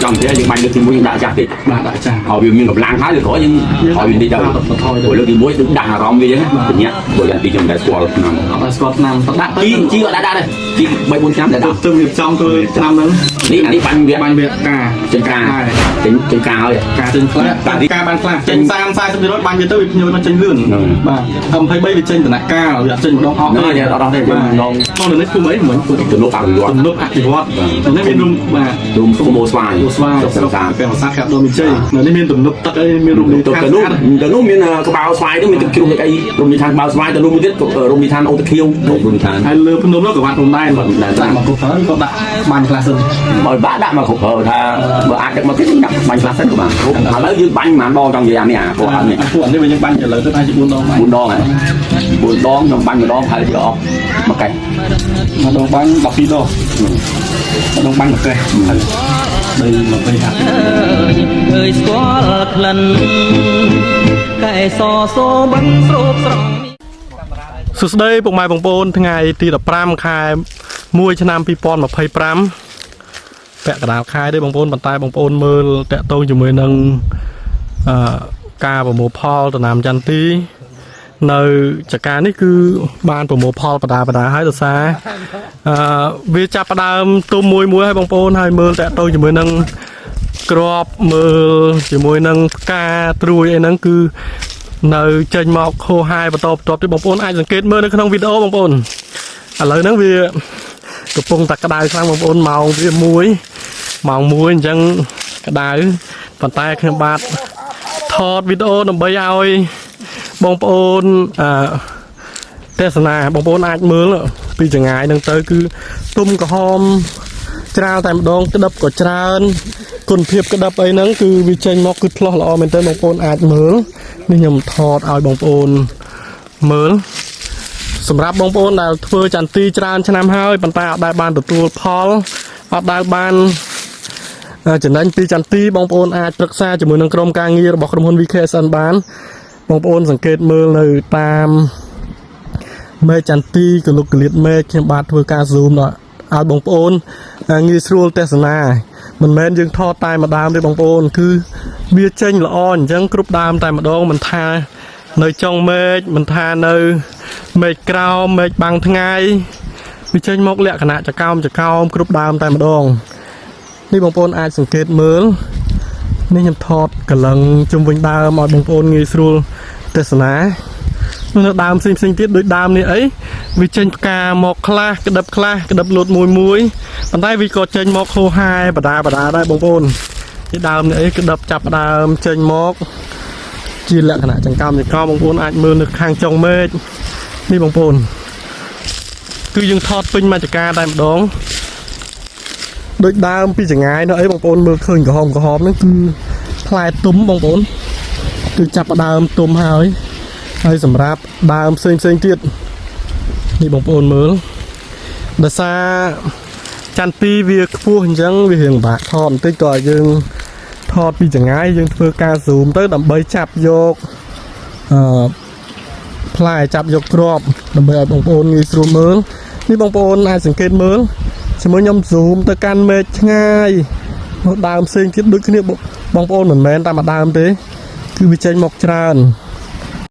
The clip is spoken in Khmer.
ចង់និយាយយើងបាញ់លើកទី1យើងដាក់ចាស់តិច បាទដាក់ចាស់ ឲ្យវាមានកម្លាំងហើយលើក្រោយយើងឲ្យវាតិចទៅ បន្ថយទៅ ព្រោះលើកទី1ដូចដាស់អារម្មណ៍វាអញ្ចឹងបញ្ញាព្រោះយ៉ាងទីខ្ញុំមិនដែលស្គាល់ឆ្នាំ អត់ឲ្យស្គាល់ឆ្នាំទៅដាក់ទៅ ជីជីអត់ដាក់ដាក់ទេជី3 4ឆ្នាំដែលដាក់ ទៅរៀបចំធ្វើឆ្នាំហ្នឹង នេះអានេះបាញ់វា បាញ់វាកា ចិនកាចេញចេញកាហើយ ការចេញខ្លះការបានខ្លះចេញ30 40%បាញ់វាទៅវាភ្ញូវមកចេញលឿនបាទ23វាចេញតំណាក់កាលវាអត់ចេញម្ដងអស់ ហ្នឹងហើយអត់អស់ទេយើងម្ដង ក្នុងនេះភូមិអីមិញភូមិ ទំនប់អភិវឌ្ឍ ទំនប់អភិវឌ្ឍនេះមានរួមបាទ រួមភូមិស្វាយ អូស្វាយ ស្រុកសា ព្រះប្រាសាទកាប់ដូមីជ័យនៅនេះមានទំនប់ទឹកអីមានរមណីយ ទៅ ដ្ឋាន ទៅនោះទៅនោះមានក្បាលស្វាយនោះមានទឹកជ្រោះទឹកអីរមណីយដ្ឋានក្បាលស្វាយទៅនោះមួយទៀតរមណីយដ្ឋានអូតខៀវរមណីយដ្ឋាន ហើយលើភ្នំនោះក៏វត្តព្រំដែនដាក់មកគ្រប់ហើយក៏ដាក់បាញ់ខ្លះសិន បើបាក់ដាក់មកគ្រប់ថាបើអាចដឹកមកទៀតដាក់បាញ់ខ្លះសិនក៏បានឥឡូវយើងបាញ់ប៉ុន្មានដងចង់និយាយអានេះអាពួកអានេះ ពួកនេះវាយើងបាញ់ឥឡូវទៅថាជា4ដងបាញ់ 4ដងហើយ4ដងខ្ញុំបាញ់ម្ដងប្រហែលជាអស់មួយកេះ ម្ដងបាញ់12ដងម្ដងបាញ់មួយកេះដី20ហាក់ អើយស្គាល់ក្លិនកែសសូបិនស្រូបស្រង់ សួស្តីពុកម៉ែបងប្អូនថ្ងៃទី15ខែ1ឆ្នាំ2025ពាក់កណ្ដាលខែទេបងប្អូនប៉ុន្តែបងប្អូនមើលតាក់ទងជាមួយនឹងអឺការប្រមូលផលដំណាំចន្ទទី នៅចការនេះគឺបានប្រមូលផលបដាបដាហើយដោយសារអឺវាចាប់ផ្ដើមទុំមួយមួយហើយបងប្អូនហើយមើលតាក់ទងជាមួយនឹងក្របមើលជាមួយនឹងផ្កាត្រួយអីហ្នឹងគឺ នៅចេញមកខោហាយបន្តបន្ទាប់ទៀតបងប្អូនអាចសង្កេតមើលនៅក្នុងវីដេអូបងប្អូនឥឡូវហ្នឹងវាកំពុងតែក្តៅខ្លាំងបងប្អូនម៉ោងវា1ម៉ោង1អញ្ចឹងក្តៅប៉ុន្តែខ្ញុំបាទថតវីដេអូដើម្បីឲ្យបងប្អូនអឺទេសនាបងប្អូនអាចមើលពីចងាយហ្នឹងទៅគឺទុំក្រហមច្រាលតែម្ដងក្តឹបក៏ច្រើនគុណភាពក្តឹបអីហ្នឹងគឺវាចេញមកគឺផ្លោះល្អមែនទែនបងប្អូនអាចមើលនេះខ្ញុំថតឲ្យបងប្អូនមើលសម្រាប់បងប្អូនដែលធ្វើចន្ទីច្រើនឆ្នាំហើយប៉ុន្តែអត់ដែលបានទទួលផលអត់ដែលបានចំណេញពីចន្ទីបងប្អូនអាចប្រឹក្សាជាមួយនឹងក្រុមការងាររបស់ក្រុមហ៊ុន VKSN បានបងប្អូនសង្កេតមើលនៅតាមមេឃចន្ទីកលុកកលៀតមេឃខ្ញុំបាទធ្វើការ zoom ដល់ឲ្យបងប្អូនងាយស្រួលទស្សនាមិនមែនយើងថតតែមួយដើមទេបងប្អូនគឺវាចេញល្អអញ្ចឹងគ្រប់ដើមតែម្ដងមិនថានៅចុងមេឃមិនថានៅមេឃក្រោមមេឃបាំងថ្ងៃវាចេញមកលក្ខណៈចកោមចកោមគ្រប់ដើមតែម្ដងនេះបងប្អូនអាចសង្កេតមើលនេះខ្ញុំថតកលឹងជុំវិញដើមឲ្យបងប្អូនងាយស្រួលទស្សនានៅដើមផ្សេងផ្សេងៗទៀតដូចដើមនេះអីវាចេញផ្កាមកខ្លះក្តឹបខ្លះក្តឹបលូតមួយមួយប៉ុន្តែវាក៏ចេញមកហូហែបដាបដាដែរបងប្អូនទីដើមនេះអីក្តឹបចាប់ដើមចេញមកជាលក្ខណៈចង្កោមចង្កោមបងប្អូនអាចមើលនៅខាងចុងមេឃនេះបងប្អូនគឺយើងថតពេញមួយចកាតែម្ដងដូចដើមពីចងាយនៅអីបងប្អូនមើលឃើញក្រហមក្រហមហ្នឹងគឺផ្លែទុំបងប្អូនគឺចាប់ផ្ដើមទុំហើយ ហើយសម្រាប់ដើមផ្សេងផ្សេងទៀតនេះបងប្អូនមើលដោយសារចន្ទីវាខ្ពស់អញ្ចឹងវារៀងពិបាកថតបន្តិចក៏ឲ្យយើងថតពីចងាយយើងធ្វើការ zoom ទៅដើម្បីចាប់យកអឺផ្លែចាប់យកគ្រាប់ដើម្បីឲ្យបងប្អូនងាយស្រួលមើលនេះបងប្អូនអាចសង្កេតមើលជាមួយខ្ញុំ zoom ទៅកាន់មេឃឆ្ងាយនោះដើមផ្សេងទៀតដូចគ្នាបងប្អូនមិនមែនតែមួយដើមទេ គឺវាចេញមកច្រើន